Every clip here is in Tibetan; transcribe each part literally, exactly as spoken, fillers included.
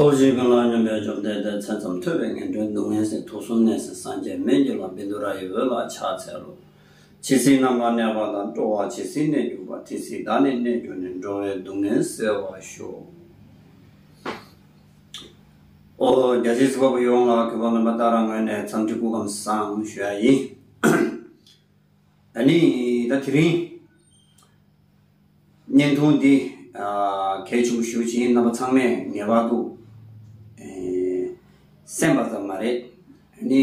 ཐུགས་རྗེ་ཀུན་ལ་སྙོམས་པའི་བཅོམ་ལྡན་འདས། མཚན་ཙམ་ཐོས་པས་ངན་འགྲོའི་སྡུག་བསྔལ་སེལ། དུག་གསུམ་ནད་སེལ་སངས་རྒྱས་སྨན་གྱི་བླ། བཻ་ཌཱུརྱ་ཡི་འོད་ལ་ཕྱག་འཚལ་ལོ། ཇི་སྲིད་ནམ་མཁའ་གནས་པ་དང་། འགྲོ་བ་ཇི་སྲིད་གནས་གྱུར་པ། དེ་སྲིད་བདག་ནི་གནས་གྱུར་ནས། འགྲོ་བའི་སྡུག་བསྔལ་སེལ་བར་ཤོག། ཨོ་རྒྱལ་སྲས་གཟིགས་པ་པོ་ཡོངས་ལ་གུས་པ་རྣམ་པ་ལྟར་ངོས་ནས་འཚམས་འདྲི་སྐུ་ཁམས་བཟང་ཞུ་ཡ་ཡིན། ཨ་ནི་ད་དེ་རིང་བརྙན་ཐུང་འདི་ཨ་གལ་ཆེན་པོ་ཞེ་པོ་ཅིག་ཡིན། རྣམ་པ་ཚང་མས་ངེས་པར་དུ་ཨེ་གསན་པ་ཙམ་མ་རེད། ཨ་ནི་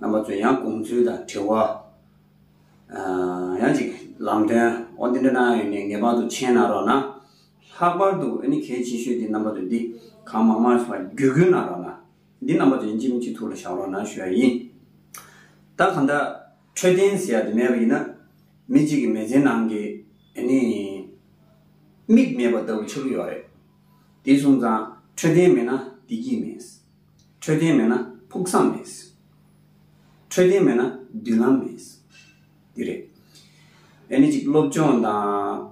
རྣམ་པ་ཚོས་ཡང་དགོངས་ཚུལ་དང་དྲི་བ་ཨ་ཡང་ཅིག་ལམ་སྟོན་འོ་འདི་འདྲ་གནང་ཡོད་ནས་ངེས་པར་དུ་མཁྱེན་གནང་རོགས་གནང་། ལྷག་པར་དུ་ཨ་ནི་གལ་ཆེ་ཤོས་འདི་རྣམ་པ་ཚོས་འདི་གང་མང་མང་ཞིག་བརྒྱུད་སྐུལ་གནང་རོགས་གནང་། འདི་རྣམ་པ་ཚོ་ཡིན་གཅིག་མིན་གཅིག་ཐུགས་ལ་བཞག་རོགས་གནང་ཞུ་ཡ་ཡིན། ད་གང་ལྟར་འཕྲོད་བསྟེན་ཟེར་ཡ་དེ་མེད་པ་ཡིན་ན། མི་གཅིག་གི་མི་ཚེའི་ནང་གི་ཨ་ནི་མིག་མེད་པ་ལྟ་བུ་ཆགས་ཀྱི་ཡོད་རེད། དེ་སོང་ཙང་འཕྲོད་བསྟེན་མེད་ན་བདེ་སྐྱིད་མེད། འཕྲོད་བསྟེན་མེད་ན་ཕུགས་བསམ་མེད། འཕྲོད་བསྟེན་མེད་ན་མདུན་ལམ་མེད། འདི་རེད། ཨ་ནི་གཅིག་སློབ་སྦྱོང་དང་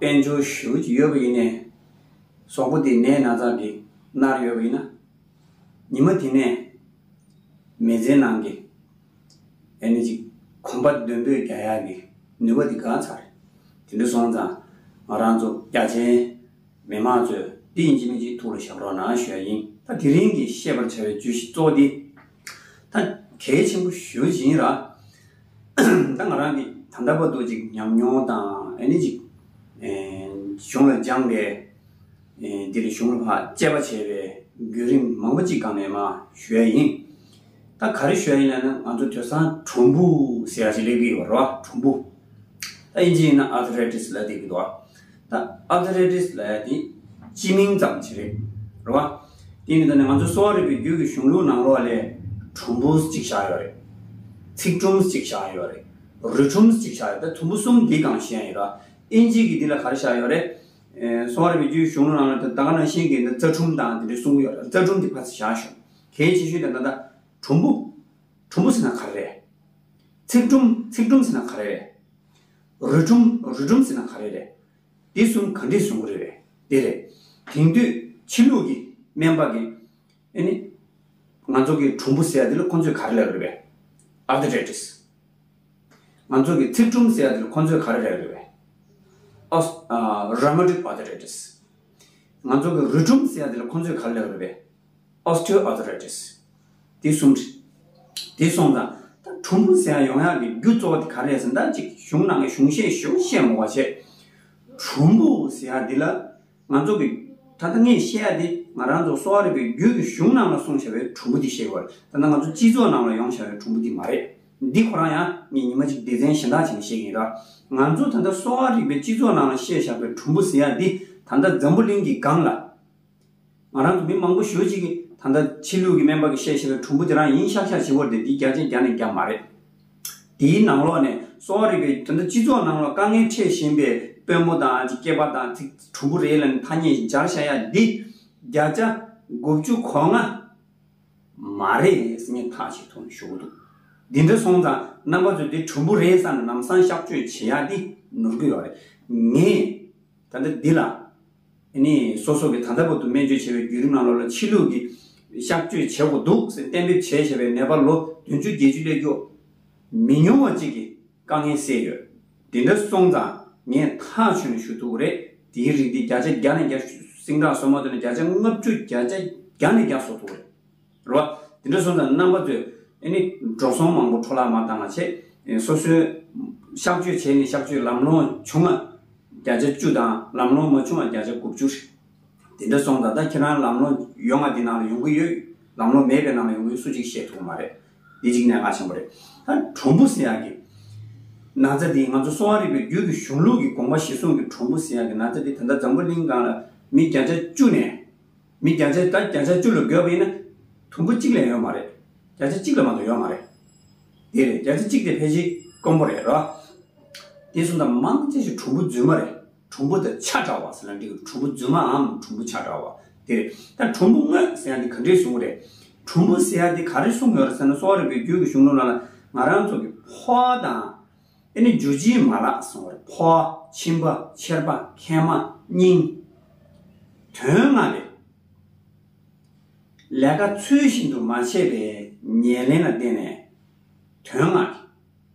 དཔལ་འབྱོར་ཞེ་པོ་ཅིག་ཡོད་པ་ཡིན་ནའི། གཟུགས་པོ་དེ་ནད་ན་ཚ་གིས་མནར་ཡོད་པ་ཡིན་ན། ཉི་མ་དེ་ནས་མི་ཚེའི་ནང་གི་ཨ་ནི་ཅིག་གོམ་པ་མདུན་སྤོས་རྒྱག་ཡག་གི་ནུས་པ་དེ་འགག་ཚར་རེད། དེ་འདྲ་སོང་ཙང་ང་རང་ཚོ་རྒྱ་ཆེའི་མི་མང་ཚོས་འདི་ཡིན་གཅིག་མིན་གཅིག་ཐུགས་ལ་བཞག་རོགས་གནང་ཞུ་ཡ་ཡིན། ད་དེ་རིང་གི་བཤད་པར་བྱ་བའི་བརྗོད་གཞི་གཙོ་བོ་འདི་ད་གལ་ཆེན་པོ་ཞེ་པོ་ཅིག་ཡིན་ར། ད་ང་རང་གི་ད་ལྟ་བར་དུ་ཅིག་ཉམས་མྱོང་དང་ཨ་ནི་ཅིག་ཨེ་གཞུང་ལ་སྦྱངས་པའི་ཨེ་འདི་ལ་གཞུང་ལ་ཕར་དཔྱད་པ་བྱས་པའི་བརྒྱུད་རིམ་མང་པོ་ཅིག་སྒང་ནས་མར་ཞུ་ཡ་ཡིན། ད་ག་རེ་ཞུ་ཡ་ཡིན་ལབ་ན། ང་ཚོ་དེང་སང་གྲུམ་བུ་ཟེར་ཡ་ཞིག་སླེབས་ཀྱི་ཡོད་རེད་བ། གྲུམ་བུ། ད་ཨིན་ཇི་ཡིན་ན་ཨར་ཐི་རའི་ཊི་སི་ལབ་བསྡད་ཀྱི་འདུག་བ། ད་ཨར་ཐི་རའི་ཊི་སི་ལབ་ཡ་དེ་སྤྱི་མིང་ཙམ་ཞིག་རེད། རེད་བ། དེ་ཡིན་དུས་ད་ནི་ང་ཚོ་གསོ་བ་རིག་པའི་རྒྱུད་ཀྱི་གཞུང་ལུགས་ནང་ལོགས་ལ་གྲུམ་བུ་གཅིག་བཞག་ཡོད་རེད། ཚིགས་གྲུམ་གཅིག་བཞག་ཡོད་རེད། རུས་གྲུམ་གཅིག་བཞག་ཡོད། ད་གྲུམ་བུ་གསུམ་འདི་སྒང་བཤད་ཡོད་ར། ཨིན་ཇི་གི་འདི་ལ་ག་རེ་བཞག་ཡོད་རེད། ཨེ་གསོ་བ་རིག་པའི་རྒྱུད་ཀྱི་གཞུང་ལུགས་ནང་ལ་ད་ད་ག་ནང་བཞིན་གྱི་ནི་རྩ་གྲུམ་དང་དེ་འདྲ་གསུང་གི་ཡོད་རེད། རྩ་གྲུམ་འདི་ཕར་ཚུར་བཞག་ཞོག་གལ་ཆེ་ཤོས་དེ་ད་ལྟ་གྲུམ་བུ། གྲུམ་བུ་ཟེར་ན་ག་རེ་རེད། ཚིགས་གྲུམ། ཚིགས་གྲུམ་ཟེར་ན་ག་རེ་རེད། རུས་གྲུམ། རུས་གྲུམ་ཟེར་ན་ག་རེ་རེད། འདི་གསུམ་ག་འདྲས་གསུང་གི་རེད་པས། འདི་རེད། དེང་དུས་ཕྱི་ལུགས་ཀྱི་སྨན་པ་གིས་ཨ་ནི་ང་ཚོ་གི་གྲུམ་བུ་ཟེར་ཡ་འདི་ལ་ཁོང་ཚོས་ག་རེ་ལབ་རེད་པས། ཨར་ཐི་རའི་ཊི་སི། ང་ཚོ་གི་ཚིགས་གྲུམ་ཟེར་ཡ་འདི་ལ་ཁོང་ཚོས་ག་རེ་ལབ་རེད་པས། ཨོས། ཨ། rheumatoid arthritis། ང་ཚོ་གི་རུས་གྲུམ་ཟེར་ཡ་འདི་ལ་ཁོང་ཚོས་ག་རེ་ལབ་རེད་པས། osteoarthritis། དེ་གསུམ་རེད། དེ་སོང་ཙང་ད་གྲུམ་བུ་ཟེར་ཡ་ཡོང་ཡག་གི་རྒྱུ་གཙོ་བོ་དེ་ག་རེ་རེད་ཟེར་ན། ད་ཅིག་གཞུང་ནང་གི་གཞུང་བཤད་ཞུ་བཤད་མོ་བ་བྱས། གྲུམ་བུ་ཟེར་ཡ་འདི་ལ་ང་ཚོ་གི་ད་ལྟ་ངས་བཤད་ཡ་འདི་ང་རང་ཚོ་གསོ་བ་རིག་པའི་རྒྱུད་ཀྱི་གཞུང་ནང་ལ་གསུངས་བཞག་པའི་གྲུམ་བུ་འདི་བཤད་ཀྱི་ཡོད་རེད། ད་ལྟ་ང་ཚོ་སྤྱི་ཚོགས་ནང་ལ་ཡོང་བཞག་པའི་གྲུམ་བུ་འདི་མ་རེད། འདི་ཁོ་རང་ཡང་ངས་ཉི་མ་གཅིག་སྡེ་ཚན་གཞན་དག་ཅིག་ནས་བཤད་ཀྱི་ཡིན་ར། ང་ཚོ་ད་ལྟ་གསོ་བ་རིག་པའི་སྤྱི་ཚོགས་ནང་ལ་བཤད་བཞག་པའི་གྲུམ་བུ་ཟེར་ཡ་འདི་ད་ལྟ་འཛམ་བུ་གླིང་གི་སྒང་ལ། ང་རང་ཚོ་མི་མང་པོ་ཞེ་པོ་ཅིག་གིས་ད་ལྟ་ཕྱི་ལུགས་ཀྱི་སྨན་པ་གིས་བཤད་བཞག་པའི་གྲུམ་བུ་དེ་རང་ཡིན་ཤག་ཤག་བྱེད་ཀྱི་ཡོད་རེད་དེ། འདི་བརྒྱ་ཆ་བརྒྱ་ནས་བརྒྱ་མ་རེད། དེའི་ནང་ལོགས་ནས་གསོ་བ་རིག་པའི་ད་ལྟ་སྤྱི་ཚོགས་ནང་ལ་དཀའ་ངལ་འཕྲད་བཞིན་པའི་དཔོན་པོ་དང་ཅིག་སྐྱེས་པ་དང་ཅིག་གྲུམ་བུ་རེད་ལབ་ནས་ཐ་སྙད་སྦྱར་བཞག་ཡ་འདི་བརྒྱ་ཆ་དགུ་བཅུ་གོ་ལྔ་མ་རེད་ཟེར་ངས་ཐག་ཆོད་ཐོག་ནས་ཞུ་གི་འདུག་འདི་འདྲ་སོང་ཙང་རྣམ་པ་ཚོས་འདི་གྲུམ་བུ་རེད་བསམ་ནས་ལམ་སང་གཤག་བཅོས་བྱེད་ཡ་འདི་ནོར་གི་ཡོད་རེད། ངས་ད་ལྟ་འདི་ལ་ཨ་ནི་སོ་སོ་གི་ད་ལྟ་བར་དུ་སྨན་བཅོས་བྱས་པའི་བརྒྱུད་རིམ་ནང་ལོགས་ལ་ཕྱི་ལུགས་ཀྱི་གཤག་བཅོས་བྱེད་དགོས་འདུག་ཟེར་གཏན་འབེབས་བྱས་བཞག་པའི་ནད་པ་ལོ་བདུན་ཅུ་བརྒྱད་ཅུ་སླེབས་རྒྱུ་མི་ཉུང་བ་ཅིག་གིས་དཀའ་ངལ་སེལ་ཡོད། དེ་འདྲ་སོང་ཙང་ངས་ཐག་ཆོད་ནས་ཞུ་ཐུབ་ཀྱི་རེད། དེའི་རིགས་འདི་བརྒྱ་ཆ་བརྒྱ་ནས་བརྒྱ། སིང་ཏྲག་སོ་མ་ཐོན་ནས་བརྒྱ་ཆ་ལྔ་བཅུ་བརྒྱ་ཆ་བརྒྱ་ནས་བརྒྱ་བཟོ་ཐུབ་ཀྱི་རེད། རེད་བ། དེ་འདྲ་སོང་ཙང་རྣམ་པ་ཚོས་ཨ་ནི་འགྲོ་སོང་མང་པོ་འཕྲོ་བརླག་མ་བཏང་བ་བྱས། སོ་སོའི་གཤག་བཅོས་བྱས་ནས་གཤག་བཅོས་ལམ་ལྷོང་བྱུང་བ་བརྒྱ་ཆ་བཅུ་དང་ལམ་ལྷོང་མ་བྱུང་བ་བརྒྱ་ཆ་དགུ་བཅུ་རེད། དེ་འདྲ་སོང་ཙང་ད་ཁྱེད་རང་ལམ་ལྷོང་ཡོང་བ་འདི་ནང་ལ་ཡོང་གི་ཡོད། ལམ་ལྷོང་མེད་པའི་ནང་ལ་ཡོང་གི་ཡོད། སུ་གཅིག་བཤད་ཐུབ་ཀྱི་མ་རེད། འདི་གཅིག་གནད་འགག་ཆེན་པོ་རེད། ད་གྲུམ་བུ་ཟེར་ཡག་གི་ན་ཚ་འདི་ང་ཚོ་གསོ་བ་རིག་པའི་རྒྱུད་ཀྱི་གཞུང་ལུགས་ཀྱི་དགོངས་པ་གཞིར་བཟུང་གི་གྲུམ་བུ་ཟེར་ཡག་གི་ན་ཚ་འདི་ད་ལྟ་འཛམ་བུ་གླིང་སྒང་ལ་མི་བརྒྱ་ཆ་བཅུ་ནས། མི་བརྒྱ་ཆ་ད་བརྒྱ་ཆ་བཅུ་ལ་བགོས་པ་ཡིན་ན་དུམ་བུ་གཅིག་ལས་ཡོད་མ་རེད། བརྒྱ་ཆ་གཅིག་ལས་མ་གཏོགས་ཡོད་མ་རེད། དེ་རེད། བརྒྱ་ཆ་གཅིག་དེ་ཕལ་ཆེར་དཀོན་པོ་རེད་ར། དེ་སོང་ཙང་མང་ཆེ་ཞིག་གྲུམ་བུ་རྫུན་མ་རེད། གྲུམ་བུ་དང་ཆ་འདྲ་བ་ཟེར་ན་འགྲིག་གི། གྲུམ་བུ་རྫུན་མའམ་གྲུམ་བུ་ཆ་འདྲ་བ་དེ་རེད། ད་གྲུམ་བུ་དངོས་ཟེར་ཡ་དེ་ག་འདྲས་གསུང་གི་རེད། གྲུམ་བུ་ཟེར་ཡ་དེ་ག་རེ་གསུངས་ཡོད་རེད་ཟེར་ན། གསོ་བ་རིག་པའི་རྒྱུད་ཀྱི་གཞུང་ལུགས་ནང་ལ་ང་རང་ཚོ་གི་ཕོ་བ་དང་། ཨ་ནི་འཇུ་བྱེད་མ་ལག་གསུངས་པ་རེད། ཕོ་བ། མཆིན་པ། མཆེར་པ། མཁལ་མ། སྙིང་། དོན་ལྔ་རེད། ལས་ཀ་ཚུལ་བཞིན་དུ་མ་བྱས་པའི་ཉེར་ལེན་ལ་བརྟེན་ནས་དོན་ལྔ།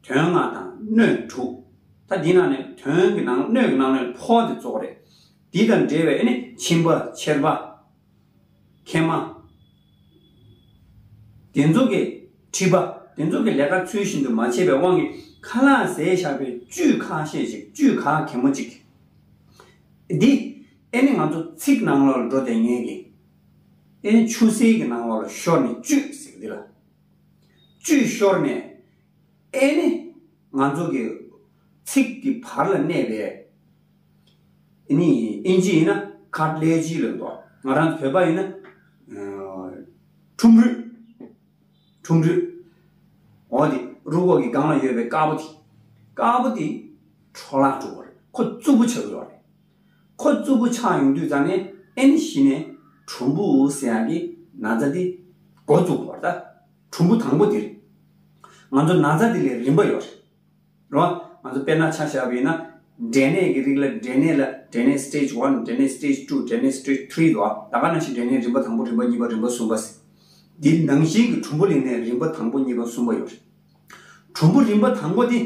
དོན་ལྔ་དང་སྣོད་དྲུག། ད་འདི་ནང་ནས་དོན་གྱི་ནང་སྣོད་ཀྱི་ནང་ནས་ཕོ་དེ་གཙོ་བོ་རེད། འདི་དང་འབྲེལ་བའི་ཨ་ནི་མཆིན་པ་མཆེར་པ། མཁལ་མ། དེ་ཚོ་གི་མཁྲིས་པ། དེ་ཚོ་གི་ལས་ཀ་ཚུལ་བཞིན་དུ་མ་བྱས་པའི་དབང་གིས་ཁ་ལག་བཟས་བཞག་པའི་བཅུད་ཁ་ཤས་ཅིག་བཅུད་ག་གེ་མོ་ཅིག་འདི་ཨེ་ནི་ང་ཚོ་ཚིགས་ནང་ལོགས་ལ་འགྲོ་བསྡད་མཁན་གྱི་ཨེ་ནི་ཆུ་སེར་གྱི་ནང་ལོགས་ལ་ཤོར་ནས་བཅུད་ཟེར་གི་འདི་ལ། བཅུད་ཤོར་ནས་ཨེ་ནི་ང་ཚོ་གི་ཚིགས་ཀྱི་བར་ལ་གནས་པའི་ཨེ་ནི་ཨིན་ཇི་ཡིན་ན་ཁར་ཊི་ལེ་ཇི་ལབ་འདུག་ང་རང་ཚོ་བོད་པ་ཡིན་ན་ཁྲུམ་རུས། ཁྲུམ་རུས། འོ་དེ་རུས་ཁོག་གི་སྒང་ལ་ཡོད་པའི་དཀར་པོ་དེ། དཀར་པོ་དེ་འཕྲོ་བརླག་འགྲོ་གི་རེད། ཁོ་རྩུབ་པོ་ཆགས་ཀྱི་ཡོད་རེད། ཁོ་རྩུབ་པོ་ཆགས་ཡོང་དུས་ཙང་ནས་ཨེ་ནི་གཞི་ནས་གྲུམ་བུ་ཟེར་ཡག་གི་ན་ཚ་དེ་འགོ་བཙུགས་པ་རེད་ད། གྲུམ་བུ་དང་པོ་དེ་རེད། ང་ཚོ་ན་ཚ་དེ་ལ་རིམ་པ་ཡོད་རེད། རེད་བ། ང་ཚོ་དཔེར་ན་ཆ་བཞག་པ་ཡིན་ན། འབྲས་ནད་ཀྱི་རིགས་ལ་འབྲས་ནད་ལ་འབྲས་ནད་སི་ཊེ་ཇི་ཝན། འབྲས་ནད་སི་ཊེ་ཇི་ཊུ། འབྲས་ནད་སི་ཊེ་ཇི་ཐི་རི་འདུག་བ། ད་ག་ནང་བཞིན་འབྲས་ནད་རིམ་པ་དང་པོ། རིམ་པ་གཉིས་པ། རིམ་པ་གསུམ་པ་ཟེར། འདི་ནང་བཞིན་གྱི་གྲུམ་བུ་ལ་ནི་རིམ་པ་དང་པོ། གཉིས་པ། གསུམ་པ་ཡོད་རེད། གྲུམ་བུ་རིམ་པ་དང་པོ་དེ་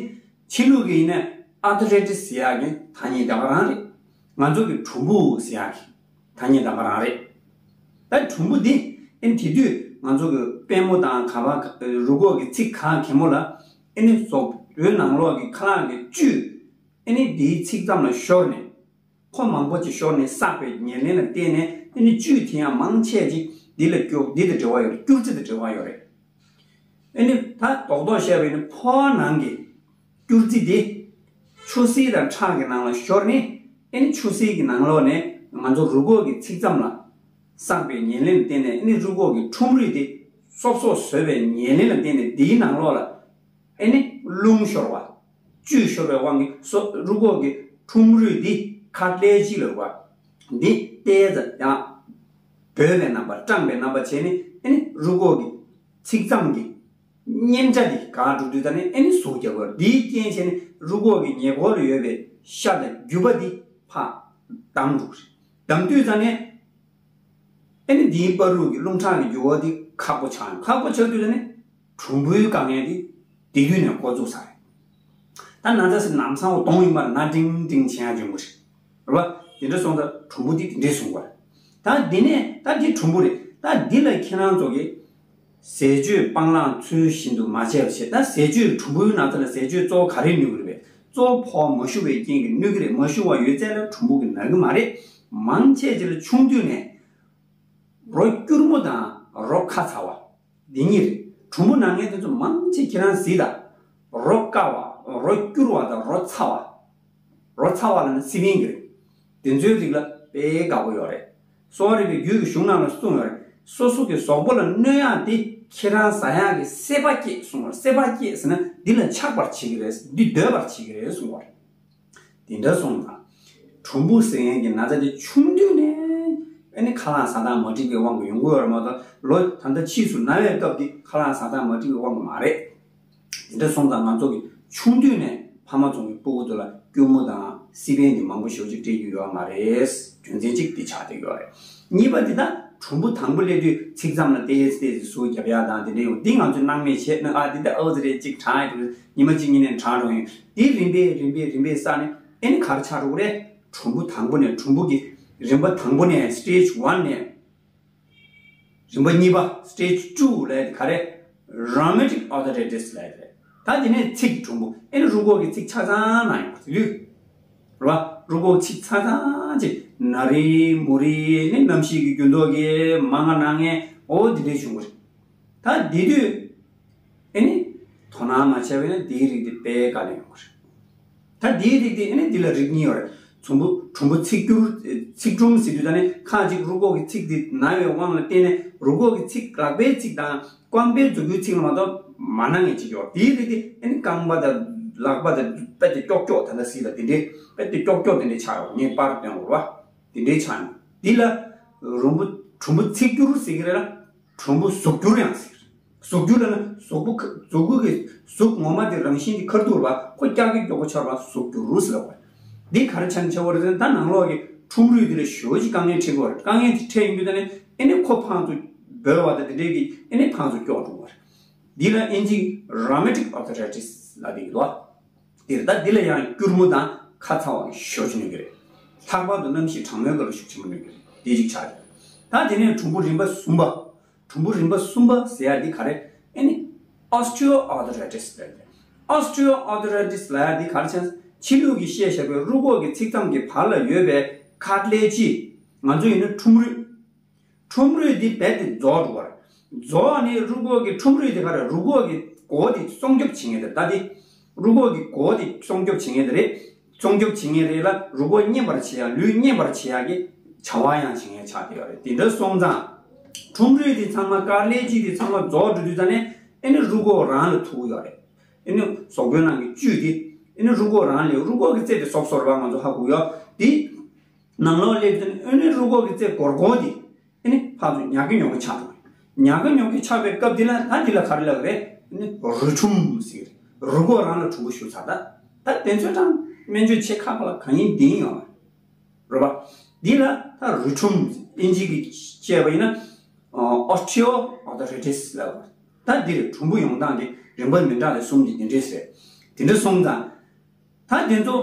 ཕྱི་ལུགས་ཀྱི་ཡིན་ན་ཨར་ཐི་རའི་ཊི་སི་ཟེར་ཡག་གི་ཐ་སྙད་ད་ག་རང་རེད། ང་ཚོ་གི་གྲུམ་བུ་ཟེར་ཡག་གི་ཐ་སྙད་ད་ག་རང་རེད། ད་གྲུམ་བུ་འདི་ཨེ་དེ་དུས་ང་ཚོ་གི་པུས་མོ་དང་ག་པ་རུས་ཁོག་གི་ཚིགས་ག་གེ་མོ་ལ་ཨེ་ནི་གཟུགས་པོའི་ནང་ལོགས་ཀྱི་ཁ་ལག་གི་བཅུད་ཨེ་ནི་འདིའི་ཚིགས་མཚམས་ལ་ཤོར་ནས། ཁོ་མང་པོ་ཅིག་ཤོར་ནས་བསགས་པའི་ཉེར་ལེན་ལ་བརྟེན་ནས་ཨེ་ནི་བཅུད་དེ་ཡང་མང་ཆེ་ཅིག་འདི་ལ་སྐྱུར། འདི་དང་འབྲེལ་བ་ཡོད་རེད། སྐྱུར་རྩི་དང་འབྲེལ་བ་ཡོད་རེད། ཨེ་ནི་ད་རྡོག་རྡོག་བཤད་པ་ཡིན་ན་ཕོ་བ་ནང་གི་སྐྱུར་རྩི་དེ་ཆུ་སེར་དང་ཁྲག་གི་ནང་ལ་ཤོར་ནས་ཨེ་ནི་ཆུ་སེར་གྱི་ནང་ལོགས་ནས་ང་ཚོ་རུས་ཁོག་གི་ཚིགས་མཚམས་ལ་བསགས་པའི་ཉེར་ལེན་ལ་བརྟེན་ནས་ཨེ་ནི་རུས་ཁོག་གི་ཁྲུམ་རུས་དེ་སོབ་སོབ་བཟོས་པའི་ཉེར་ལེན་ལ་བརྟེན་ནས་དེའི་ནང་ལོགས་ལ་ཨེ་ནི་རླུང་ཤོར་བ། བཅུད་ཤོར་བའི་དབང་གིས་སོ་རུས་ཁོག་གི་ཁྲུམ་རུས་འདི་ཁར་ཊི་ལེ་ཇི་ལབ་པ། འདི་ཏོག་ཙམ་ཡང་སྦོས་པའི་རྣམ་པ། སྐྲངས་པའི་རྣམ་པ་བྱས་ནས་ཨེ་ནི་རུས་ཁོག་གི་ཚིགས་མཚམས་ཀྱི་མཉེན་ཆ་འདི་འགག་འགྲོ་དུས་ཙང་ནས་ཨེ་ནི་ཟུག་རྒྱག་གི་རེད། འདིའི་རྐྱེན་བྱས་ནས་རུས་ཁོག་གི་ཉེ་འཁོར་ལ་ཡོད་པའི་ཤ་དང་རྒྱུ་པ་འདི་ཕར་བསྡམས་འགྲོ་གི་རེད། བསྡམས་དུས་ཙང་ནས་ཨེ་ནི་འདིའི་བར་དུ་གི་རླུང་ཁྲག་གི་རྒྱུ་བ་འདི་ཁག་པོ་ཆགས། ཁག་པོ་ཆགས་དུས་ཙང་ནས་གྲུམ་བུའི་དཀའ་ངལ་འདི་དེ་དུས་ནས་འགོ་བཙུགས་ཚར་རེད། ད་ན་ཚ་ཟེར་ན་ལམ་སང་འོ་གདོང་ཡིན་པར་ན་ཏིང་ཏིང་བྱེད་ཡག་བྱུང་གི་རེད། རེད་བ། དེ་འདྲ་སོང་ཙང་གྲུམ་བུ་འདི་དེ་འདྲས་བཟུང་བ་རེད། ད་འདི་ནས་ད་འདི་གྲུམ་བུ་རེད། ད་འདི་ལ་ཁྱེད་རང་ཚོ་གིས་ཟས་སྤྱོད་སྤང་བླང་ཚུལ་བཞིན་དུ་མ་བྱས་པ་བྱས། ད་ཟས་སྤྱོད་གྲུམ་བུའི་ནང་ཚན་ལ་ཟས་སྤྱོད་གཙོ་བོ་ག་རེ་ནུས་ཀྱི་རེད་པས། གཙོ་བོ་ཕོ་བ་མ་ཞུ་བའི་རྐྱེན་གྱིས་ནུས་ཀྱི་རེད། མ་ཞུ་བ་ཡོད་ཚད་ལ་གྲུམ་བུ་གིས་ན་གི་མ་རེད། མང་ཆེ་ཅིག་ལ་ཆུང་དུས་ནས་རོ་སྐྱུར་མོ་དང་རོ་ཁ་ཚ་བ། འདི་གཉིས་རེད། གྲུམ་བུ་ན་མཁན་དེ་ཚོ་མང་ཆེ་ཁྱེད་རང་གཟིགས་དང་། རོ་དཀར་བ། རོ་སྐྱུར་བ་དང་རོ་ཚ་བ། རོ་ཚ་བ་ལབ་ན་སི་པན་གྱི་རེད། དེ་ཚོའི་རིགས་ལ་དཔེ་དགའ་པོ་ཡོད་རེད། གསོ་བ་རིག་པའི་རྒྱུད་ཀྱི་གཞུང་ནང་ལ་གསུངས་ཡོད་རེད། སོ་སོ་གི་གཟུགས་པོ་ལ་གནོད་ཡག་དེ་ཁྱེད་རང་ཟ་ཡག་གི་སྲེད་པ་སྐྱེད་གསུངས་པ་རེད། སྲེད་པ་སྐྱེད་ཟེར་ན་འདི་ལ་ཆགས་པར་བྱེད་ཀྱི་རེད། འདི་འདོད་པར་བྱེད་ཀྱི་རེད་གསུངས་པ་རེད། དེ་འདྲ་སོང་ཙང་། གྲུམ་བུ་ཟེར་མཁན་གྱི་ན་ཚ་དེ་ཆུང་དུས་ནས་ཨ་ནི་ཁ་ལག་ཟ་སྟངས་མ་འགྲིག་པའི་དབང་གིས་ཡོང་གི་ཡོད་རེད་མ་གཏོགས། ལོ་ད་ལྟ་ཕྱིས་སུ་ན་བའི་སྐབས་ཀྱི་ཁ་ལག་ཟ་སྟངས་མ་འགྲིག་པའི་དབང་གིས་མ་རེད། དེ་འདྲ་སོང་ཙང་ང་ཚོ་གི་ཆུང་དུས་ནས་ཕ་མ་ཚོ་གི་སྤུ་གུ་ཚོ་ལ་སྐྱུར་མོ་དང་སི་པན་དེ་མང་པོ་ཞེ་པོ་ཅིག་སྤྲད་རྒྱུ་ཡོད་མ་རེད། རྒྱུ་མཚན་གཅིག་དེ་ཆགས་བསྡད་ཡོད་རེད། གཉིས་པ་དེ་ད་གྲུམ་བུ་དང་པོ་སླེབས་དུས་ཚིགས་མཚམས་ལ་ཏོག་ཙམ་ཏོག་ཙམ་ཟུག་རྒྱབ་ཡག་དང་དེ་འདྲ་ཡོང་། འདི་ང་ཚོས་སྣང་མེད་བྱས་ན། ཨ་འདི་ད་ཨོ་ཙི་རེད། གཅིག་གྲང་ཡག་འདུག་ཉི་མ་གཅིག་གཉིས་ནས་གྲང་འགྲོ་ཡིན། འདི་རིམ་པས་རིམ་པས་རིམ་པས་བསགས་ནས་ཨེ་ནི་ག་རེ་ཆགས་འགྲོ་གི་རེད། གྲུམ་བུ་དང་པོ་ནས། གྲུམ་བུ་གི་རིམ་པ་དང་པོ་ནས། སི་ཊེ་ཇི་ཝན་ནས་རིམ་པ་གཉིས་པ། སི་ཊེ་ཇི་ཊུ་ལབ་ཡག་དེ་ག་རེ། རུ་མ་ཊིག་ཨར་ཐི་རའི་ཊི་སི་ལབ་ཡག་དེ་རེད། ད་དེ་ནས་ཚིགས་གྲུམ་བུ། ཨེ་ནི་རུས་ཁོག་གི་ཚིགས་ཆ་ཚང་ན་ཡོང་བ་དེ་དུས། རེད་བ། རུས་ཁོག་ཚིགས་ཆ་ཚང་ཅིག་ན་རི་མུ་རི་ནི་གནམ་གཤིས་ཀྱི་འགྱུར་ལྡོག་གིས་མང་ང་ན་ངན་འོ་དེ་འདྲས་བྱུང་གི་རེད། ད་དེ་དུས་ཨེ་ནི་དོ་སྣང་མ་བྱས་པ་ཡིན་ན་དེའི་རིགས་དེ་དཔེ་དཀའ་ལས་ཡོང་གི་རེད། ད་དེའི་རིགས་དེ་ཨེ་ནི་འདི་ལ་རིགས་གཉིས་ཡོད་རེད། གྲུམ་བུ། གྲུམ་བུ་ཚིགས་སྐྱུར། ཚིགས་གྲུམ་ཟེར་དུས་ད་ནི་ཁ་ཅིག་རུས་ཁོག་གི་ཚིགས་དེ་ན་བའི་དབང་ལ་བརྟེན་ནས་རུས་ཁོག་གི་ཚིགས། ལག་པའི་ཚིགས་དང་རྐང་པའི་མཛུབ་གུའི་ཚིགས་ལ་མ་གཏོགས་མ་ན་མཁན་ཅིག་ཡོད། དེའི་རིགས་དེ་ཨེ་ནི་རྐང་པ་དང་ལག་པ་དང་དཔེ་དེ་ཀྱོག་ཀྱོག་ད་ལྟ་སྲིད་ལ་དེ་འདྲའི་དཔེ་དེ་ཀྱོག་ཀྱོག་དེ་འདྲའི་ཆགས་ཡོང་། ངས་པར་སྟོན་དགོས་རེད་བ། དེ་འདྲའི་ཆགས་ཡོང་། འདི་ལ་རུམ་བུ། གྲུམ་བུ་ཚིགས་སྐྱུར་ཟེར་གི་རེད་ལ། གྲུམ་བུ་གཟུགས་སྐྱུར་ཡང་ཟེར། གཟུགས་སྐྱུར་ལབ་ན་གཟུགས་པོ་ཁ། གཟུགས་པོ་གི་གཟུགས་ངོ་མ་དེ་རང་བཞིན་གྱི་ཁ་ཐུག་རེད་བ། ཁོ་ཀྱག་ཀྱོག་ཀྱོག་པོ་ཆགས་པ་གཟུགས་སྐྱུར་ཟེར་བ། འདི་ག་རེ་ཆགས་ནས་ཆགས་པ་རེད་ཟེར་ན། ད་ནང་ལོགས་ཀྱི་ཁྲུམ་རུས་དེ་ལ་ཞེ་པོ་ཅིག་དཀའ་ངལ་འཕྲད་ཀྱི་ཡོད་རེད། དཀའ་ངལ་དེ་འཕྲད་ཡོང་དུས་ད་ནི་ཨེ་ནི་ཁོ་ཕར་ཚུར་ འབོལ་བ་དང་དེ་འདྲའི་གི་ཨེ་ནི་ཕར་ཚུར་སྐྱོག་འགྲོ་བ་རེད། འདི་ལ་ཨིན་ཇི་rheumatic arthritis་ལབ་པའི་གི་འདུག་བ། དེར་ད་འདི་ལ་ཡང་སྐྱུར་མོ་དང་ཁ་ཚ་བ་ཞོ་ཅི་ནུས་ཀྱི་རེད། ལྷག་པར་དུ་གནམ་གཤིས་གྲང་མོའི་སྐབས་ལ་ཤུགས་ཆེན་པོ་ནུས་ཀྱི་རེད། དེ་གཅིག་ཆགས་ཀྱི་རེད། ད་དེ་ནས་གྲུམ་བུ་རིམ་པ་གསུམ་པ། གྲུམ་བུ་རིམ་པ་གསུམ་པ་ཟེར་ཡ་འདི་ག་རེ། ཨེ་ནི་osteoarthritis་ཟེར་ཡ། osteoarthritis་ལབ་ཡ་འདི་ག་རེ་བྱས། ཕྱི་ལུགས་ཀྱི་བཤད་བཞག་པའི་རུས་ཁོག་གི་ཚིགས་མཚམས་ཀྱི་བར་ལ་ཡོད་པའི་ཁ་ཊི་ལེ་ཇི། ང་ཚོ་ཡིན་ན་ཁྲོམ་རུས། ཁྲོམ་རུས་འདི་རྦད་དེ་རྫོགས་འགྲོ་བ་རེད། རྫོགས་ནས་རུས་ཁོག་གི་ཁྲོམ་རུས་དེ་ག་རེ། རུས་ཁོག་གི་མགོ་དེ་སྲུང་སྐྱོབ་བྱེད་མཁན་དེ་རེད། ད་དེ་རུས་ཁོག་གི་མགོ་དེ་སྲུང་སྐྱོབ་བྱེད་མཁན་དེ་རེད། སྲུང་སྐྱོབ་བྱེད་མཁན་རེད་ལ། རུས་ཁོག་མཉེན་པར་བྱེད་ཡ། ལུས་མཉེན་པར་བྱེད་ཡ་གི་བྱ་བ་ཡང་བྱེད་མཁན་ཆགས་བསྡད་ཡོད་རེད། དེ་འདྲ་སོང་ཙང་ཁྲོམ་རུས་དེ་ཚང་མ། ཁ་ཊི་ལེ་ཇི་དེ་ཚང་མ་རྫོགས་འགྲོ་དུས་ཙ་ནས་ཨེ་ནི་རུས་ཁོག་རང་ལ་ཐུག་ཡོད་རེད། ཨེ་ནི་གཟུགས་པོའི་ནང་གི་བཅུད་དེ་ཨེ་ནི་རུས་ཁོག་རང་ལ། རུས་ཁོག་གི་རྩེ་དེ་སོབ་སོབ་རེད་པ། ང་ཚོ་ཧ་གོ་ཡོད། དེ་ནང་ལོགས་སླེབས་དུས་ཨེ་ནི་རུས་ཁོག་གི་རྩེ་སྒོར་སྒོར་དེ་ཨེ་ནི་ཕར་ཚུར་ཉག་གེ་ཉོག་གེ་ཆགས་འགྲོ། ཉག་གེ་ཉོག་གེ་ཆགས་པའི་སྐབས་དེ་ལ་ད་འདི་ལ་ག་རེ་ལབ་རེད། ཨེ་ནི་རུས་ཁྲོམ་ཟེར་གི་རེད། རུས་ཁོག་རང་ལ་གྲུམ་བུ་ཞུགས་ཚར། ད་ད་དེ་ཚོའི་གྲངས་སྨན་བཅོས་བྱེད་ཁག་ཁག་ལ་གང་ཡིན་དེ་ཡིན་ཡོང་བ་རེད་པ། འདི་ལ་ད་རུས་ཁྲོམ། ཨིན་ཇི་གི་བཤད་པ་ཡིན་ན་osteoarthritis་ལབ་པ། ད་འདིར་གྲུམ་བུ་ཡོང་སྟངས་དེ་རིམ་པ་མི་འདྲ་བའི་གསུམ་གྱི་དེ་འདྲས་ཟེར། དེ་འདྲ་སོང་ཙང་ད་དེ་ཚོ་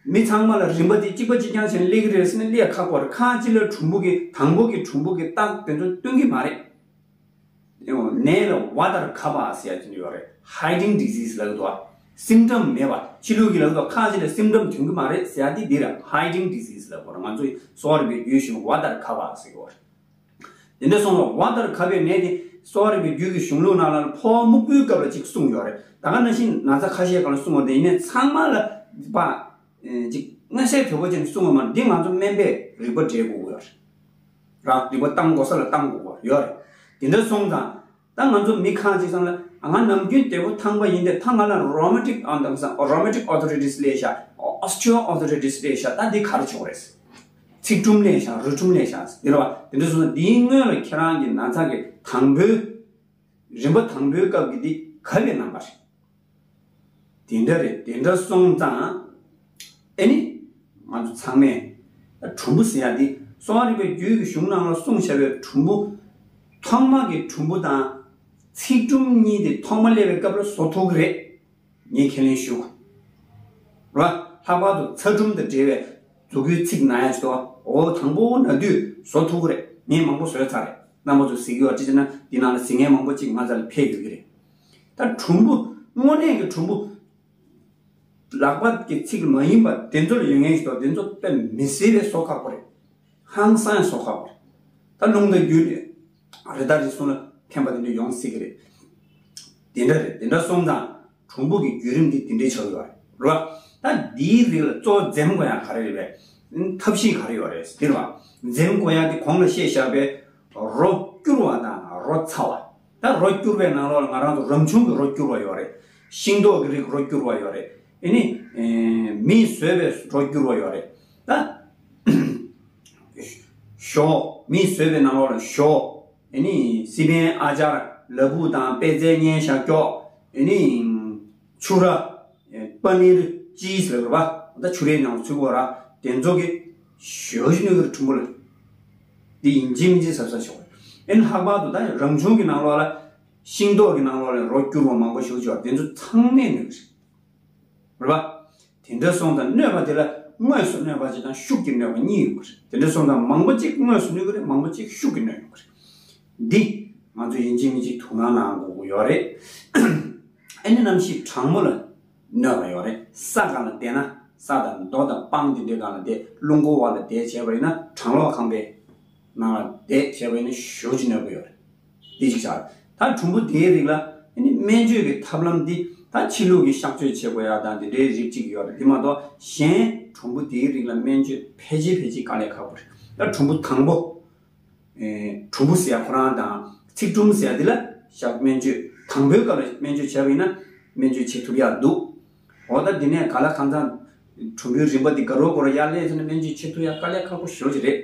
མི་ཚང་མ་ལ་རིམ་པ་དེ་གཅིག་པ་གཅིག་རྐྱང་བྱས་ནས་སླེབས་ཀྱི་རེད་ཟེར་ན་སླེབས་ཁག་པོ་རེད། ཁག་ཅིག་ལ་གྲུམ་བུ་གི། དང་པོ་གི་གྲུམ་བུ་གི་རྟགས་དེ་ཚོ་སྟོན་གྱི་མ་རེད། ནད་ལ་ཝ་ཏར་ཁ་པ་ཟེར་ཡ་དེ་ཡོད་རེད། hiding disease་ལབ་འདུག་བ། སིམ་ཊམ་མེད་པ། ཕྱི་ལུགས་ཀྱི་ལབ་འདུག་ཁ་ཅིག་ལ་སིམ་ཊམ་ཐོན་གྱི་མ་རེད་ཟེར་ཡ་དེ་འདི་རེད། hiding disease་ལབ་དགོས་རེད། ང་ཚོས་གསོ་བ་རིག་པའི་རྒྱུད་གཞུང་ཝ་ཏར་ཁ་པ་ཟེར་གྱི་ཡོད་རེད། དེ་འདྲ་སོང་ཙང་ཝ་ཏར་ཁ་པའི་ནད་དེ་གསོ་བ་རིག་པའི་རྒྱུད་ཀྱི་གཞུང་ལུགས་ནང་ལ་ཕོ་བ་སྨུག་པོའི་སྐབས་ལ་ཅིག་གསུངས་ཡོད་རེད། ད་ག་ནང་བཞིན་ན་ཚ་ཁ་ཤས་སྒང་ལ་གསུངས་པ་དེ་ཡིན་ནའི་ཚང་མ་ལ་པ། ཅིག་མངོན་གསལ་དོད་པོ་ཅན་གསུངས་པ་མ་རེད། འདི་ང་ཚོ་སྨན་པས་རིག་པ་འགྲེལ་དགོས་ཀྱི་ཡོད་རེད། རང་རིག་པ་བཏང་དགོས་ས་ལ་བཏང་དགོས་ཀྱི་ཡོད་རེད། དེ་འདྲ་སོང་ཙང་ད་ང་ཚོ་མི་ཁ་ཅིག་ཚང་ལ་ང་ནམ་རྒྱུན་དེ་པོ་ཐང་པ་ཡིན་ཏེ། ད་ང་ལ་rheumatic་ཨ་དང་སང་rheumatic arthritis་སླེབས་ཤག osteoarthritis་སླེབས་ཤག་ད་འདི་ག་རེ་བྱུང་རེད། ཚིགས་གྲུམ་སླེབས་ཤག་རུས་གྲུམ་སླེབས་ཤག་དེ་རེད་བ། དེ་འདྲ་སོང་ཙང་འདིའི་སྔོན་ལ་ཁྱེད་རང་གི་ན་ཚ་གི་དང་པོའི་རིམ་པ་དང་པོའི་སྐབས་ཀྱི་འདི་ག་པའི་རྣམ་པ་རེད། དེ་འདྲ་རེད། དེ་འདྲ་སོང་ཙང་ཨེ་ནི་ང་ཚོ་ཚང་མས་གྲུམ་བུ་ཟེར་ཡ་འདི་གསོ་བ་རིག་པའི་རྒྱུད་ཀྱི་གཞུང་ནང་ལ་གསུངས་བཞག་པའི་གྲུམ་བུ་ཐོག་མ་གི་གྲུམ་བུ་དང་ཚིགས་གྲུམ་གཉིས་དེ་ཐོག་མ་སླེབས་པའི་སྐབས་ལ་བཟོ་ཐུབ་ཀྱི་རེད། ངས་ཁས་ལེན་ཞུ། ར། ལྷག་པར་དུ་ཚ་གྲུམ་དང་འབྲེལ་བའི་མཛུ་གུའི་ཚིགས་ན་ཡ་ཅིག་འདུག་བ། འོ་དང་པོ་ན་དུས་བཟོ་ཐུབ་ཀྱི་རེད། ངས་མང་པོ་བཟོས་ཚར་རེད། རྣམ་པ་ཚོ་གཟིགས་ཡོད་ཅི་ཟེར་ན་འདི་ནང་ལ་གཟིགས་མཁན་མང་པོ་ཅིག་ང་རྩ་ལ་ཕེབས་ཡོད་ཀྱི་རེད། ད་གྲུམ་བུ་དངོས་གནས་ཀྱི་གྲུམ་བུ་ལག་པ་གི་ཚིགས་མ་ཡིན་པ་དེ་ཚོ་ལ་ཡོད་མཁན་ཞིག་འདུག་དེ་ཚོ་དཔེ་མི་སྲིད་པའི་བཟོ་ཁག་པོ་རེད། ཧང་སང་བཟོ་ཁག་པོ་རེད། ད་རླུང་དང་རྒྱུ་ལས་རི་དྭགས་རི་སུལ་ལ་འཕེན་པ་དེ་འདྲ་ཡོང་སྲིད་ཀྱི་རེད། དེ་འདྲ་རེད། དེ་འདྲ་སོང་ཙང་གྲུམ་བུ་གི་བརྒྱུད་རིམ་འདི་དེ་འདྲའི་ཆགས་ཡོད་རེད། རེད་བ། ད་འདིའི་རིགས་ལ་གཙོ་བོ་འཛེམ་དགོས་ཡ་ག་རེ་རེད་པས། ཐབས་ཤེས་ག་རེ་ཡོད་རེད་དེ་རེད་བ། འཛེམ་དགོས་ཡ་དེ་གོང་ལ་བཤད་བཞག་པའི་རོ་སྐྱུར་བ་དང་རོ་ཚ་བ། ད་རོ་སྐྱུར་བའི་ནང་ལོགས་ལ་ང་རང་ཚོ་རང་བྱུང་གི་རོ་སྐྱུར་བ་ཡོད་རེད། ཤིང་ཏོག་གི་རིགས་རོ་སྐྱུར་བ་ཡོད་རེད། ཨེ་ནི། ཨེ། མིས་བཟོས་པའི་རོ་སྐྱུར་བ་ཡོད་རེད། ད། ཞོ། མིས་བཟོས་པའི་ནང་ལོགས་ལ་ཞོ། ཨེ་ནི། སི་པན་ཨ་ཅར། ལ་ཕུག་དང་པད་ཚལ་བརྙན་ཤ་སྐྱོགས། ཨེ་ནི། ཕྱུ་ར། པ་ནིར་ཅིས་ལབ་རེད་པ། ད་ཕྱུ་རའི་ནང་ལ་ཚུད་དགོས་ར། དེ་ཚོ་གི་ཞོ་ཞིག་ནུས་ཀྱི་རེད་གྲུམ་བུ་ལ། འདི་ཡིན་གཅིག་མིན་གཅིག་ཟབ་ཟབ་ཞོག་ཨེ་ནི་ལྷག་པར་དུ་ད་རང་བྱུང་གི་ནང་ལོགས་ལ། ཤིང་ཏོག་གི་ནང་ལོགས་ལ་རོ་སྐྱུར་བ་མང་པོ་ཞིག་ཡོད། དེ་ཚོ་ཚང་མས་གནོད་ཀྱི་རེད། རེད་པ། དེ་འདྲ་སོང་ཙང་གནོད་པ་དེ་ལ་དངོས་སུ་གནོད་པ་ཅིག་དང་ཤུགས་ཀྱིས་གནོད་པ་གཉིས་ཡོད་ཀྱི་རེད། དེ་འདྲ་སོང་ཙང་མང་པོ་ཅིག་དངོས་སུ་གནོད་ཀྱི་རེད། མང་པོ་ཅིག་ཤུགས་ཀྱིས་གནོད་ཡོང་གི་རེད། འདི་ང་ཚོ་ཡིན་གཅིག་མིན་གཅིག་དོ་སྣང་གནང་དགོས་ཀྱི་ཡོད་རེད། ཨ་ནི་གནམ་གཤིས་གྲང་མོ་ལ་གནོད་པ་ཡོད་རེད། ས་སྒང་ལ་བསྡད་ན། ས་དང་རྡོ་དང་སྤང་དེ་འདྲའི་སྒང་ལ་བསྡད། རླུང་འཁོར་བ་ལ་བསྡད་བྱས་པ་ཡིན་ན། གྲང་གློག་ཁང་པའི་ནང་ལ་བསྡད་བྱས་པ་ཡིན་ན་ཞེ་པོ་ཅིག་གནོད་ཀྱི་ཡོད་རེད། འདི་གཅིག་ཆགས། ད་གྲུམ་བུ་དེའི་རིགས་ལ་ཨ་ནི་སྨན་བཅོས་ཀྱི་ཐབས་ལམ་འདི་ད་ཕྱི་ལུགས་ཀྱི་གཤག་བཅོས་བྱེད་དགོས་ཡ་དང་དེ་འདྲའི་རིགས་གཅིག་ཡོད་རེད། དེ་མ་གཏོགས་གཞན་གྲུམ་བུ་དེའི་རིགས་ལ་སྨན་བཅོས་ཕལ་ཆེར་ཕལ་ཆེར་དཀའ་ལས་ཁག་པོ་རེད། ད་གྲུམ་བུ་དང་པོ། ཨེ། གྲུམ་བུ་ཟེར་ཡ་ཁོ་རང་དང་ཚིགས་གྲུམ་ཟེར་ཡ་འདི་ལ་གཤག་སྨན་བཅོས་དང་པོའི་སྐབས་ལ་སྨན་བཅོས་བྱས་པ་ཡིན་ན་སྨན་བཅོས་བྱེད་ཐུབ་ཡ་འདུག་འོ་ད་འདི་ནས་ག་ལ་གང་འཚམ་གྲུམ་བུའི་རིམ་པ་འདི་དགའ་རབ་དགའ་རབ་ཡར་སླེབས་སོང་ན་སྨན་བཅོས་བྱེད་ཐུབ་ཡ་དཀའ་ལས་ཁག་པོ་ཞེ་པོ་ཅིག་རེད།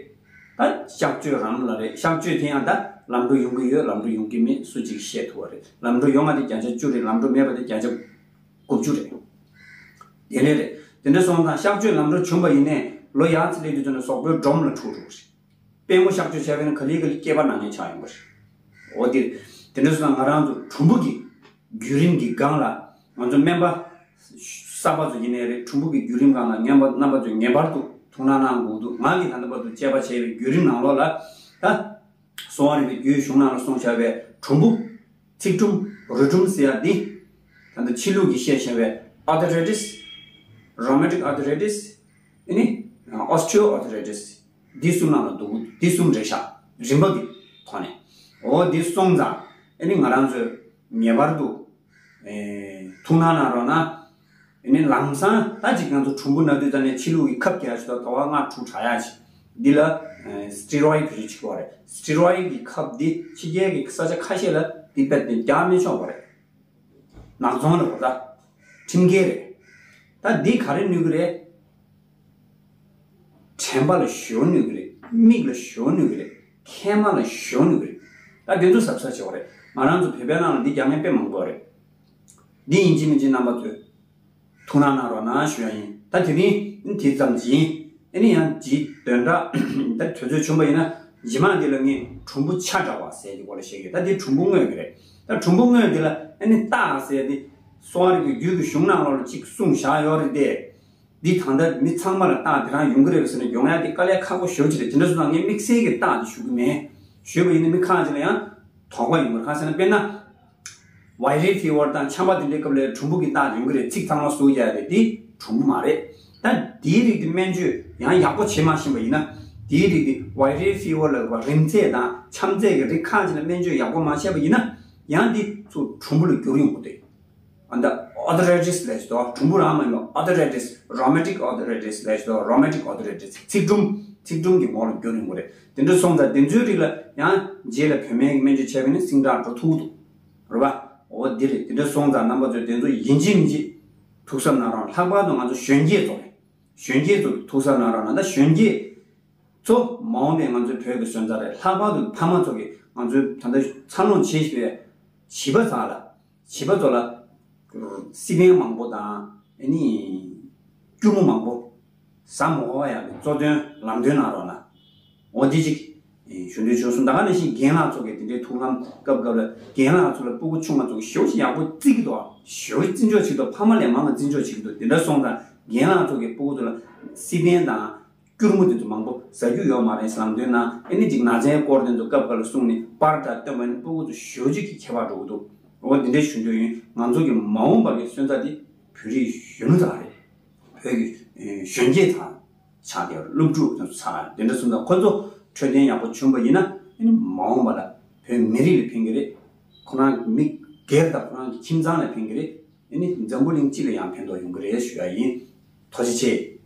ད་གཤག་བཅོས་རང་ལ་རེད། གཤག་བཅོས་དེ་ཡང་ད་ལམ་འགྲོ་ཡོང་གི་ཡོད། ལམ་འགྲོ་ཡོང་གི་མེད་སུ་གཅིག་ཤེས་ཐུབ་པ་རེད། ལམ་འགྲོ་ཡོང་བ་དེ་བརྒྱ་ཆ་བཅུ་རེད། ལམ་འགྲོ་མེད་པ་དེ་བརྒྱ་ཆ་དགུ་བཅུ་རེད། དེ་འདྲ་རེད། དེ་འདྲ་སོང་ཙང་གཤག་བཅོས་ལམ་འགྲོ་བྱུང་བ་ཡིན་ནའི་ལོ་ཡར་ཙམ་སླེབས་དུས་ཙམ་ནས་གཟུགས་པོའི་སྒྲོམ་ལ་འཁྲུག་འགྲོ་གི་རེད། པུས་མོ་གཤག་བཅོས་བྱས་པ་ཡིན་ན་ག་ལེ་ག་ལེ་སྐེད་པ་ན་མཁན་ཆགས་ཡོང་གི་རེད། འོ་དེ་དེ་འདྲ་སོང་ཙང་ང་རང་ཚོ་གྲུམ་བུ་གི་བརྒྱུད་རིམ་གྱི་སྒང་ལ་ང་ཚོ་སྨན་པ་གསར་པ་ཚོ་ཡིན་ནའི་རེད། གྲུམ་བུ་གི་བརྒྱུད་རིམ་སྒང་ལ་སྨན་པ་རྣམ་པ་ཚོས་ངེས་པར་དུ་ཐུགས་སྣང་གནང་དགོས་འདུག་ང་གིས་ད་ལྟ་བར་དུ་དཔྱད་པ་བྱས་པའི་བརྒྱུད་རིམ་ནང་ལོགས་ལ་ད། གསོ་བ་རིག་པའི་རྒྱུད་གཞུང་ནང་ལ་གསུངས་བཞག་པའི་གྲུམ་བུ། ཚིགས་གྲུམ། རུས་གྲུམ་ཟེར་ཡ་འདི། ད་ལྟ་ཕྱི་ལུགས་ཀྱིས་བཤད་བཞིན་པའི་arthritis, rheumatic arthritis, ཨ་ནི་osteoarthritis འདི་གསུམ་ནང་ལ་འདུ་འདི་གསུམ་རེད་ཤག་རིམ་པ་གི་ཐོག་ནས། འོ་འདི་སོང་ཙང་ཨ་ནི་ང་རང་ཚོས་ངེས་པར་དུ་ཨེ་ཐུགས་སྣང་གནང་རོགས་གནང་། ཨ་ནི་ལམ་སང་ད་ཅིག་ང་ཚོ་གྲུམ་བུ་ན་དུས་ཙམ་ནས་ཕྱི་ལུགས་ཀྱི་ཁབ་རྒྱག་ཞིག་དང་ཟླ་བ་ལྔ་དྲུག་དྲག་ཡག་ཞིག་འདི་ལ་ཨེ་steroid བེད་སྤྱོད་བྱེད་ཀྱི་ཡོད་རེད། steroid གི་ཁབ་འདི་ཕྱི་རྒྱལ་གྱི་ས་ཆ་ཁ་ཤས་ལ་འདི་རྦད་དེ་རྒྱག་མི་ཆོག་པ་རེད། ནག་ཚོང་རེད་པ། ད་ཁྲིམས་འགལ་རེད། ད་འདི་ག་རེ་གནོད་ཀྱི་རེད། དྲན་པ་ལ་ཞེ་པོ་གནོད་ཀྱི་རེད། མིག་ལ་ཞེ་པོ་གནོད་ཀྱི་རེད། མཁལ་མ་ལ་ཞེ་པོ་གནོད་ཀྱི་རེད། ད་དེ་ཚོ་གཟབ་གཟབ་བྱེད་དགོས་རེད། ང་རང་ཚོ་བོད་པའི་ནང་ལ་འདི་རྒྱག་མཁན་དཔེ་མང་པོ་རེད། འདི་ཡིན་གཅིག་མིན་གཅིག་རྣམ་པ་ཚོས་ཐུགས་སྣང་གནང་རོགས་གནང་ཞུ་ཡ་ཡིན། ད་དེ་རིང་དེ་ཙམ་གྱིས་ཡིན། ཨ་ནི་ཡང་ཇི་དོན་དག་ད་དུས་ཚོད་བྱུང་བ་ཡིན་ན་རྗེས་མ་འདི་ལ་ངས་གྲུམ་བུ་ཆ་འདྲ་བ་ཟེར་གྱི་སྐོར་ལ་བཤད་ཀྱི་ཡོད། ད་འདི་གྲུམ་བུ་རྔོས་ཀྱི་རེད། ད་གྲུམ་བུ་རྔོས་འདི་ལ་ཨ་ནི་སྟག་ཟེར་འདི་གསོ་བ་རིག་པའི་རྒྱུད་ཀྱི་གཞུང་ནང་ལོགས་ལ་གཅིག་གསུངས་བཞག་ཡོད་རེད་དེ། འདི་ད་ལྟ་མི་ཚང་མ་ལ་རྟགས་དེ་རང་ཡོང་གི་རེད་ཟེར་ནས་ཡོང་ཡ་དེ་དཀའ་ལས་ཁག་པོ་ཞེ་པོ་ཅིག་རེད། དེ་འདྲ་སོང་ཙང་ངས་དམིགས་བསལ་གྱི་རྟགས་དེ་ཞུ་གི་མེད། ཞུས་པ་ཡིན་ན་མི་ཁག་ཅིག་ལ་ཡང་དོགས་པ་ཡོང་གི་རེད། གང་ཟེར་ན་དཔེར་ན། viral fever དང་ཆམ་པ་དེ་འདྲའི་སྐབས་ལ་གྲུམ་བུ་གི་རྟགས་ཡོང་གི་རེད། ཚིགས་གཙང་མ་བཟོ་ཡ་རེད། དེ་གྲུམ་བུ་མ་རེད། ད་དེའི་རིགས་དེ་སྨན་བཅོས་ཡང་ཡག་པོ་བྱེད་མ་ཤེས་པ་ཡིན་ན། དེའི་རིགས་དེ་viral fever ལ་རིམས་ཚད་དང་ཆམ་ཚད་ཀྱི་རིགས་ཁག་ཅིག་ལ་སྨན་བཅོས་ཡག་པོ་མ་བྱས་པ་ཡིན་ན་ཡང་དེ་ཚོ་གྲུམ་བུ་ལ་འགྱུར་ཡོང་གི་འདུག་ཨ་ད་arthritis ལབ་ཀྱི་འདུག་གྲུམ་བུ་རང་མ་ཡིན་པ་arthritis, rheumatic arthritis ལབ་ཀྱི་འདུག rheumatic arthritis ཚིགས་གྲུམ། ཚིགས་གྲུམ་གྱི་ངོ་ལ་འགྱུར་ཡོང་གི་རེད། དེ་འདྲ་སོང་ཙང་དེ་ཚོའི་རིགས་ལ་ཡང་རྗེས་ལ་བོད་སྨན་གྱི་སྨན་བཅོས་བྱས་པ་ཡིན་ན་སིང་དྲག་འགྲོ་ཐུབ་ཀྱི་འདུག་རེད་པ། འོ་འདི་རེད། དེ་འདྲ་སོང་ཙང་རྣམ་པ་ཚོས་དེ་ཚོ་ཡིན་གཅིག་མིན་གཅིག་ཐུགས་གཟབ་གནང་རོགས། ལྷག་པར་དུ་ང་ཚོ་གཞོན་སྐྱེས་ཚོ་རེད། གཞོན་སྐྱེས་ཚོ་ཐུགས་གཟབ་གནང་རོགས་གནང་། ད་གཞོན་སྐྱེས་ཚོ་མ་འོངས་པའི་ང་ཚོའི་བོད་ཀྱི་སོན་རྩ་རེད། ལྷག་པར་དུ་ཕ་མ་ཚོ་གིས་ང་ཚོའི་ད་ལྟ་འཚར་ལོངས་བྱེད་བཞིན་པའི་བྱིས་པ་ཚོ་ལ། བྱིས་པ་ཚོ་ལ་སི་པན་མང་པོ་དང་ཨ་ནི་སྐྱུར་མོ་མང་པོ་ཟ་མ་དགོས་པ་ཡག་གི་གཙོ་དོན་ལམ་སྟོན་གནང་རོགས་གནང་། འོ་འདི་གཅིག་ཞུ་འདོད་བྱུང་སོང་། ད་ག་ནང་བཞིན་རྒན་ལགས་ཚོ་གིས་དེ་འདྲའི་ཐུགས་ལམ་སྐབས་སྐབས་ལ་རྒན་ལགས་ཚོ་ལ་སྤུ་གུ་ཆུང་བ་ཚོ་གིས་ཞེ་པོ་ཅིག་ཡག་པོ་བརྩི་གི་འདུག་ཞེ་པོ་བརྩི་འཇོག་བྱེད་ཀྱི་འདུག་ཕ་མ་ལས་མང་བ་བརྩི་འཇོག་བྱེད་ཀྱི་འདུག་དེ་འདྲ་སོང་ཙང་རྒན་ལགས་ཚོ་གིས་སྤུ་གུ་ཚོ་ལ་སི་པན་དང་སྐྱུར་མོ་དེ་ཚོ་མང་པོ་ཟ་རྒྱུ་ཡོད་མ་རེད་ཟེར་ལམ་སྟོན་གནང་། ཨ་ནི་ཅིག་ན་ཚའི་སྐོར་དེ་ཚོ་སྐབས་འགའ་ལ་གསུངས་ནས་པར་འདྲ་སྟོན་པ་ནི་སྤུ་གུ་ཚོ་ཞེ་པོ་ཅིག་གི་ཁྱད་པར་འགྲོ་གི་འདུག་འོ་འདི་འདྲའི་ཞུ་འདོད་ཡིན། ང་ཚོ་གི་མ་འོངས་པ་གི་སོན་རྩ་དེ་བོད་རིགས་གཞོན་ནུ་དག་རེད། བོད་ཀྱི་ཨེ་གཞོན་སྐྱེས་དག་ཆགས་བསྡད་པ་རེད། སློབ་ཕྲུག་དེ་ཚོ་ཆགས། དེ་འདྲ་སོང་ཙང་ཁོ་ཚོ་འཕྲོད་བསྟེན་ཡག་པོ་བྱུང་བ་ཡིན་ན་ཨ་ནི་མ་འོངས་པ་ལ་བོད་མི་རིགས་ལ་ཕན་གི་རེད། ཁོ་རང་གི་མི་སྒེར་དང་ཁོ་རང་གི་ཁྱིམ་ཚང་ལ་ཕན་གི་རེད། ཨ་ནི་འཛམ་བུ་གླིང་སྤྱི་ལ་ཡང་ཕན་ཐོགས་ཡོང་གི་རེད་ཞུ་ཡ་ཡིན། ཐུགས་རྗེ་ཆེ།